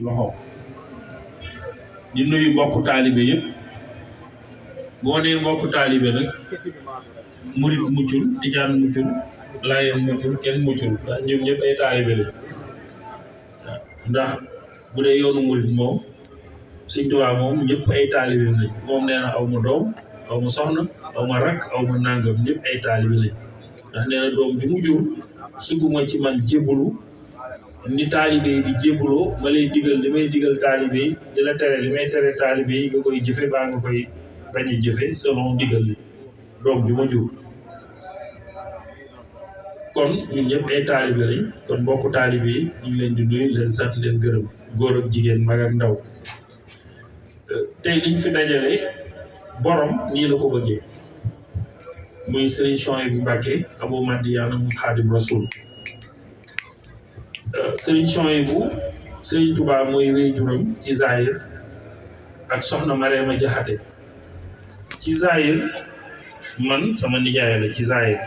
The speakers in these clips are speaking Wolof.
loxo di nuyu mbokku taalibe yëpp boo nee mbokku taalibe nag murit muccul tijaan muccul laayeen muccul kenn muccul ndax ñoom ñëpp ay taalibe lañ ndax bu dee yoonu murit moom Sëñ Tuubaa moom ñëpp ay taalibe lañ moom nee na aw ma doom aw ma soxna aw ma rakk aw ma nangam ñëpp ay taalibe lañ ndax nee na doom bi mu jur suguma ci man jébbalu ni taalibe yi di jébbaloo ma lay digal li may digal taalibe yi di la tere li may tere taalibe yi nga koy jëfe baa nga koy bañ a jëfe selon digal li doom ju ma jur kon ñun ñëpp ay taalibe lañ kon mbokku taalibe yi ñu ngi leen di nuyu leen sant leen gërëm góor ak jigéen mag ak ndaw tey liñ fi dajale borom nii la ko bëggee muy Serigne Chouhaibou Mbacké Abou Madiyana mu Xaadim Rasul Serigne Chouhaibou Serigne Touba mooy wéyjuram ci Zahir ak soxna Mariama Jaxate ci Zahir man sama nijaay la ci Zahir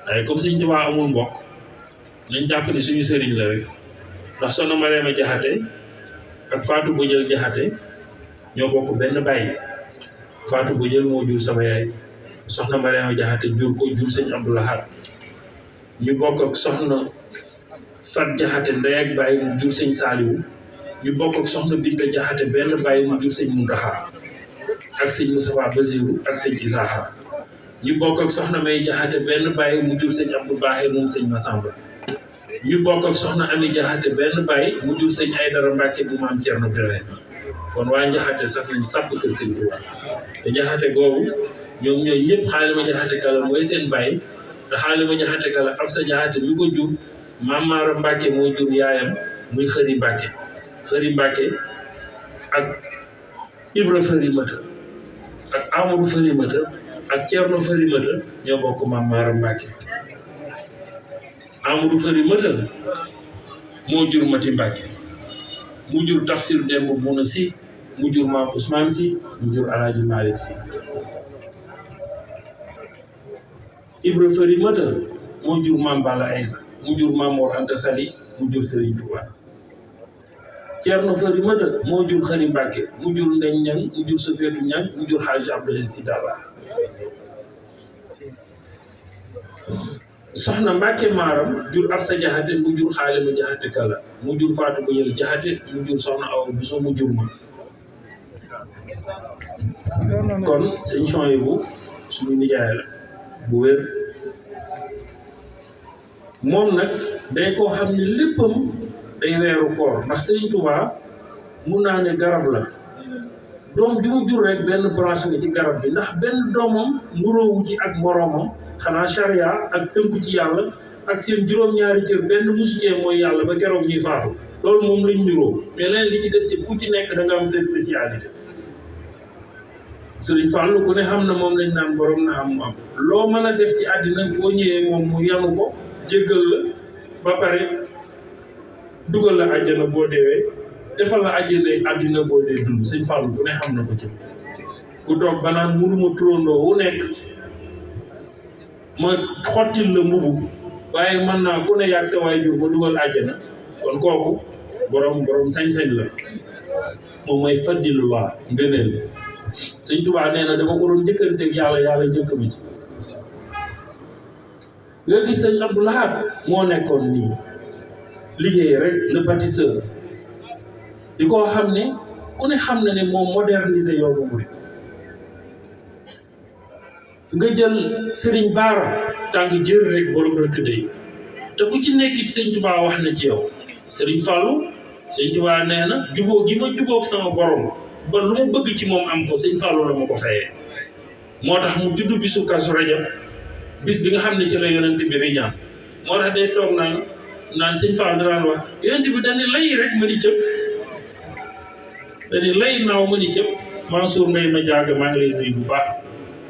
waaye comme Serigne Touba amul mbokk nañ jàpp ni suñu sëriñ la rek ndax soxna Mariama Jaxate ak Fatou Bodiel Jaxate ñoo bokk benn bàyyi Fatou Bodiel moo jur sama yaay soxna Mariama Jaxate jur ko jur sëñ Abdou Lahad ñu bokk ak soxna Fat Jaxate ndey ak bàyyi mu jur sëñ Saaliwu ñu bokk ak soxna Binta Jaxate benn bàyyi mu jur sëñ Muntaxa ak sëñ Moustapha Basiru ak sëñ Isaaxa ñu bokk ak soxna May Jaxate benn bàyyi mu jur sëñ Abdou Baaxe moom sëñ Masamba ñu bokk ak soxna Ami Jaxate benn bàyyi mu jur sëñ Aydara Mbàkke bu maam Cerno Birahim kon waa Jaxate sax nañ sàpp kër sëñ Tuubaa te Jaxate googu ñoom ñooy ñëpp Xaalima Jaxate Kala mooy seen bàyyi te Xaalima Jaxate Kala Absa Jaxate mi ko jur Maam Maara Mbàkke moo jur yaayam muy Xëri Mbàkke Xëri Mbàkke ak Ibra Fëri Mata ak Amadou Fëri Mata ak Cerno Fëri Mata ñoo bokk Maam Maara Mbàkke Amadou Fëri Mata moo jur Mati Mbàkke mu jur Tafsir Demb Buna Si mu jur Maam Ousmane Si mu jur Alaaji Malick Si Ibra Fëri Mata moo jur Maam Balla Aysa mu jur Maam Mor Anta Sali mu jur Serigne Touba Cerno Fëri Mata moo jur Xëri Mbàkke mu jur Ngañ Ñang mu jur Sofeetu Ñang mu jur Xaaji Abdou Aziz Si Dabakh soxna Mbàkke Maaram jur Absa Jaxate mu jur Xaalima Jaxate Kala mu jur Fatou Bodiel Jaxate mu jur soxna Awa Buso mu jur ma kon sëñ Chouhaibou suñu nijaay la bu wér moom nag day koo xam ne léppam day weeru koor ndax Sëriñ Tuubaa mun naa ne garab la doom bi mu jur rek benn branche nga ci garab bi ndax benn doomam nguróowu ci ak moroomam xanaa charia ak tënku ci yàlla ak seen juróom-ñaari cër benn musu cee mooy yàlla ba keroog ñuy faatu loolu moom lañ niroo mais leneen li ci des ci ku ci nekk da nga am sa spécialité Sëriñ Fallu ku ne xam na moom lañ naan borom na am mu am loo mën a def ci àddina foo ñëwee moom mu yanu ko jéggal la ba pare dugal la àjjana boo deewee defal la àjjana àddina boo dee dund Sëñ Fallu ku ne xam na ko ci ku toog ba naan muruma turandoo wu nekk ma xottil la mbubu waaye mën naa ku ne yàgg sa waajur ba dugal àjjana kon kooku borom sañ-sañ la moom mooy faddilullah ngëneel Sëñ Tuubaa nee na dama ko doon njëkkanteeg yàlla njëkk mi ci nga gis sëñ Abdou Lahad moo nekkoon nii liggéey rek le bâtisseur di ko xam ne ku ne xam na ne moom moderniser yoonu murid nga jël Serigne Bara tànk jër rek borom rëkk day te ku ci nekkit Sëñ Tuubaa wax na ci yow Serigne Fallou Sëñ Tuubaa nee na jubóo gi ma jubóog sama borom ba lu ma bëgg ci moom am ko Sëñ Fallou la ma ko fayee moo tax mu juddu bisu Kazu Rajab bis bi nga xam ne ci la yonent bi riñaan moo tax day toog naan Sëñ Fallou danaan wax yonent bi dañu lay rek ma ni cëpp dañu lay naaw ma ni cëpp Mansour ngay ma jàgg maa ngi lay nuyu bu baax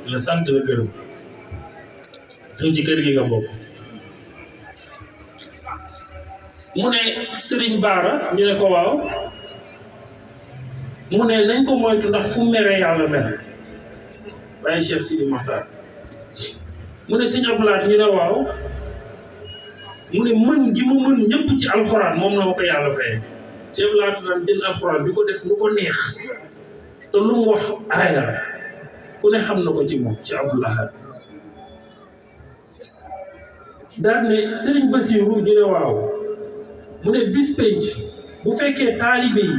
la sant la gërëm ñëw ci kër gi nga bokk mu ne Serigne Bara ñu ne ko waaw mu ne nañ ko moytu ndax fu mere yàlla mel waaye Cheikh Sidi Makhtar mu ne Sëñ Abdou Lahad ñu ne waaw mu ne mën gi mu mën ñëpp ci alxuraan moom la ma ko yàlla fayee Cheikh laata daan jël alxuraan di ko def lu ko neex te lu mu wax aaya ku ne xam na ko ci moom ci Abdoul Ahad daal ne Serigne Bassirou ñu ne waaw mu ne bis penc bu fekkee taalibe yi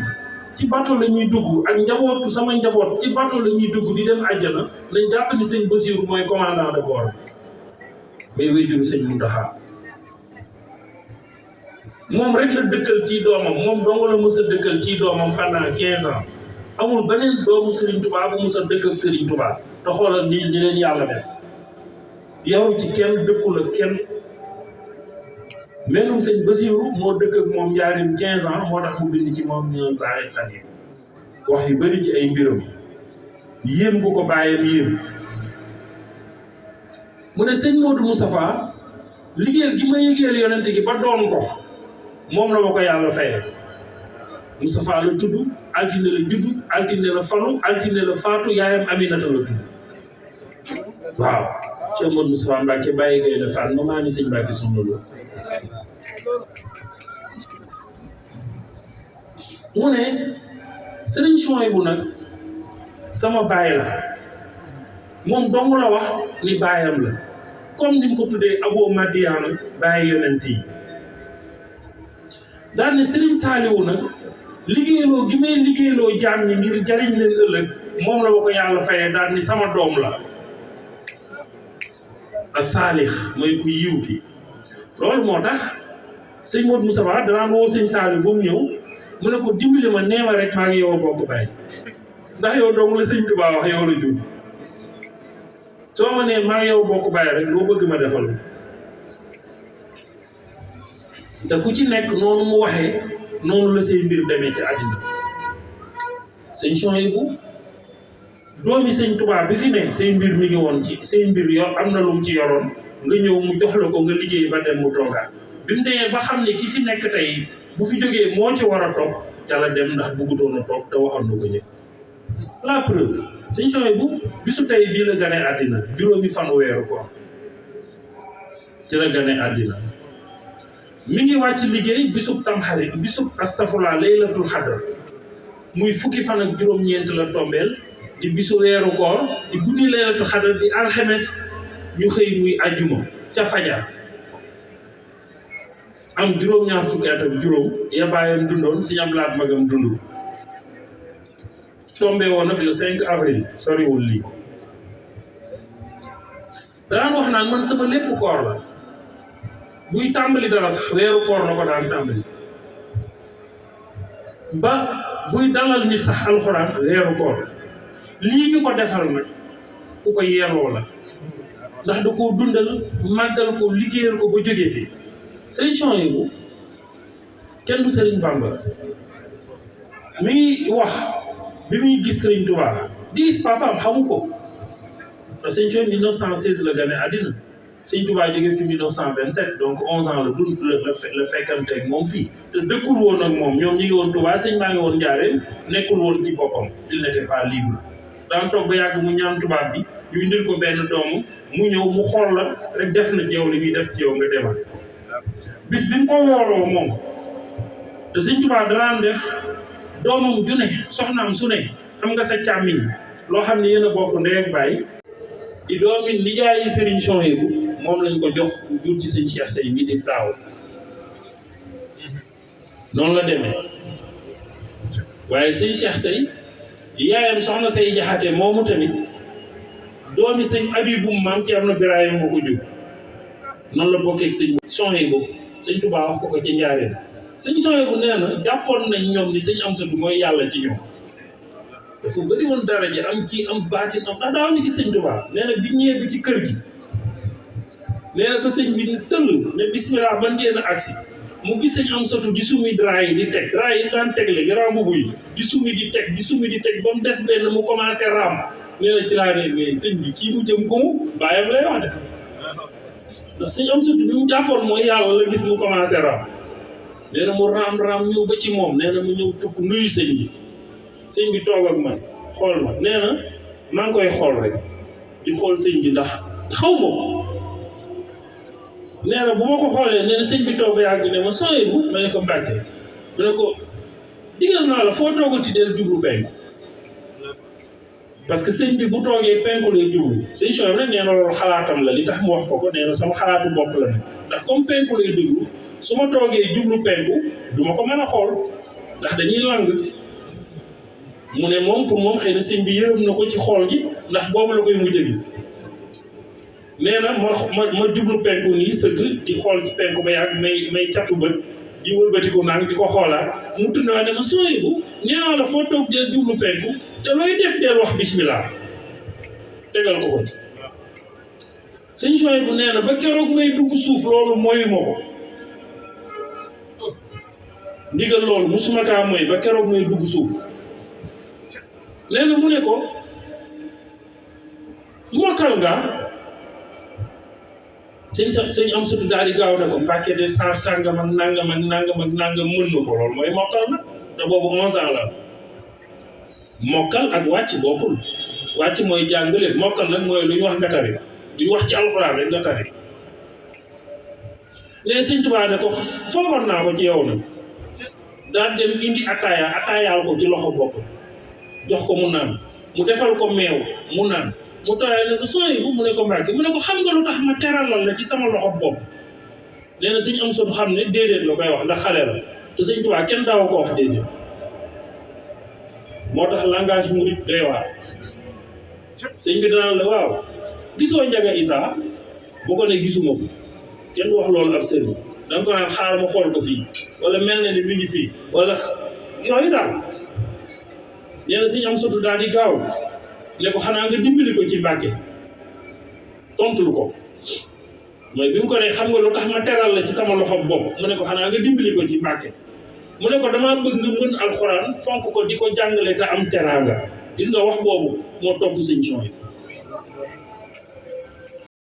ci bato la ñuy dugg ak njabootu sama njaboot ci bato la ñuy dugg di dem àjjana nañ jàpp ni sëñ Bassirou mooy commandant de bord bay wéjuru sëñ Mountakha moom rek la dëkkal ci doomam moom dong la mës a dëkkal ci doomam pendant 15 ans amul beneen doomu Serigne Touba bu mës a dëkk ak Serigne Touba te xoolal ni leen yàlla def yow ci kenn dëkkul ak kenn melum sëñ Bassirou moo dëkk ak moom njaarim 15 ans moo tax mu bind ci moom ñu baaxee xadim wax yu bëri ci ay mbiram yéem bu ko bàyyam yéem mu ne sëñ Modou Moustapha liggéeyal gi ma yëgeel yonent gi ba doon ko moom la ma ko yàlla fayal Moustapha la tudd altine la judd altine la falu altine la faatu yaayam Aminata la tudd waaw Cheikh Modou Moustapha Mbacké bàyyi gay na faat ma maa ni sëñ Mbacké soxna loolu mu ne Serigne Chouhaibou nag sama baay la moom dong la wax ni baayam la comme ni mu ko tuddee Abo Madiana bàyyi yonent yi daal ne Serigne Saliou nag liggéeyloo gi may liggéeyloo jaam ñi ngir jariñ leen ëllëg moom la ma ko yàlla fayee daal ni sama doom la a saalix mooy ku yiw ki loolu moo tax sëñ Modou Moustapha danaa woo sëñ Saliou ba mu ñëw mu ne ko dimbali ma neema rek maa ngi yow a bokk baay ndax yow dong la sëñ Touba wax yow la jur soo ma nee maa ngi yow bokk baay rek loo bëgg ma defal te ku ci nekk noonu mu waxee noonu la say mbir demee ci àddina sëñ Chouhaibou doomi sëñ Touba bi fi ne say mbir mi ngi woon ci say mbir yor am na lu mu ci yoroon nga ñëw mu jox la ko nga liggéey ba dem mu toogaat bi mu demee ba xam ne ki fi nekk tey bu fi jógee moo ci war a toog ca la dem ndax bëggutoon a toog te waxoon na ko ñëpp la preuve sëñ Chouhaibou bisu tey bii la gane àddina juróomi fan weeru ko ci la gane àddina mi ngi wàcc liggéey bisub tamxarit bisub astafurlah laylatul xadr muy fukki fan ak juróom-ñeent la tombeel di bisu weeru koor di guddi laylatul xadr di alxemes ñu xëy muy ajjuma ca fajar am juróom-ñaar fukki at ak juróom ya baayam dundoon si ñam laat magam dund tombé woon nag le 5 avril soriwul lii daan wax naan man sama lépp koor la buy tàmbali dara sax weeru koor la ko daan tàmbali ba buy dalal nit sax alxuraan weeru koor lii ñu ko defal nag ku ko yelloo la ndax da koo dundal màggal ko liggéeyal ko ba jógee fi Serigne Chouhaibou kenn du Serigne Bamba mi ngi wax bi muy gis Serigne Touba di gis papaam xamu ko te Serigne Chouhaibou 1916 la gane àddina Serigne Touba jógee fi 1927 donc 11 ans la dund la fekkanteeg moom fii te dëkkul woon ak moom ñoom ñi ngi woon Touba sëñ baa ngi woon Njaaréem nekkul woon ci boppam il n'était pas libre daan toog ba yàgg mu ñaan tubaab bi ñu indil ko benn doomu mu ñëw mu xool la rek def na ci yow li muy def ci yow nga demal bis bi mu ko wooloo moom te sëñ Tuubaa danaan def doomam ju ne soxnaam su ne xam nga sa càmmiñ loo xam ne yéen a bokk ndey ak baay di doomi nijaayi Serigne Chouhaibou moom lañ ko jox jur ci sëñ Cheikh Sey mi di taaw noonu la demee waaye sëñ Cheikh Sey yaayam soxna Say Jaxate moomu tamit doomi sëñ Abibou maam ci am na Birahim moo ko jur noonu la bokkee ak sëñ Chouhaibou sëñ Touba wax ko ci Njaaréem sëñ Chouhaibou nee na jàppoon nañ ñoom ni sëñ Amsatu mooy yàlla ci ñoom dafa bëri woon daraja am ci am baatin am daaw ñu gis sëñ Touba nee na bi ñëwee bi ci kër gi nee na ba sëñ bi tëll ne bismillah ban ngeen a agsi mu gis sëñ Amsatu di summi drap yi di teg drap yi daan tegle grand mbubu yi di summi di teg ba mu des benn mu commencé raam nee na ci laa ne mais sëñ bi kii mu jëm ko mu bàyyam lay wax def ndax sëñ Amsatu bi mu jàppoon mooy yàlla la gis mu commencé raam nee na mu raam ñëw ba ci moom nee na mu ñëw tukk nuyu sëñ bi toog ak man xool ma nee na maa ngi koy xool rek di xool sëñ bi ndax xaw ma ko nee na bu ma ko xoolee nee na sëñ bi toog ba yàgg ne ma Chouhaibou ma ne ko Mbacké mu ne ko digal naa la foo toogati del jublu penku parce que sëñ bi bu toogee penku lay jublu sëñ Chouhaibou nag nee na loolu xalaatam la li tax mu wax ko nee na sama xalaatu bopp la nag ndax comme penku lay déglu su ma toogee jublu penku du ma ko mën a xool ndax dañuy lang mu ne moom pour moom xëy na sëñ bi yërëm na ko ci xool gi ndax boobu la koy mujj a gis nee na ma jublu penku nii sëgg di xool ci penku ba yàgg may catu bët di wëlbatiku naan di ko xoolaat mu tudd ne ma Souhaibou nee naa la foo toog del jublu penku te looy def del wax bismillah tegal ko ko sëñ Chouhaibou nee na ba keroog may dugg suuf loolu mooyu ma ko ndigal loolu musuma kaa mooy ba keroog may dugg suuf nee na mu ne ko mokkal nga sëñ am sutu daal di gaaw ne ko Mbacké de saar sàngam ak nangam ak nangam ak nangam mën na ko loolu mooy mokkal na te boobu 11 ans la mokkal ak wàcc bokkul wàcc mooy jàngale mokkal nag mooy lu ñu wax nga tari lu ñu wax ci alxuraan rek nga tari léegi sëñ Tuubaa ne ko foogoon naa ko ci yow nag daal dem indi ataayaal ko ci loxo bopp jox ko mu naan mu defal ko meew mu naan mu tooyee ne ko Souhaibou mu ne ko Mbacké mu ne ko xam nga lu tax ma teralal la ci sama loxo bopp nee na sëñ am sot xam ne déedéet la koy wax ndax xale la te sëñ Tuubaa kenn daaw ko wax déedéet moo tax langage murit doy waar sëñ bi danaan la waaw gisoo Njaga Isa bu ko ne gisuma ko kenn du wax loolu ab sëriñ da nga ko naan xaar ma xool ko fii wala mel na ni mi ngi fii wala yooyu daal nee na sëñ am sotu daal di gaaw ne ko xanaa nga dimbali ko ci Mbacké tontul ko mooy bi mu ko ne xam nga lu tax ma teral la ci sama loxo bopp mu ne ko xanaa nga dimbali ko ci Mbacké mu ne ko damaa bëgg nga mën alxuraan fonk ko di ko jàngale te am teraanga gis nga wax boobu moo topp sëñ Chouhaibou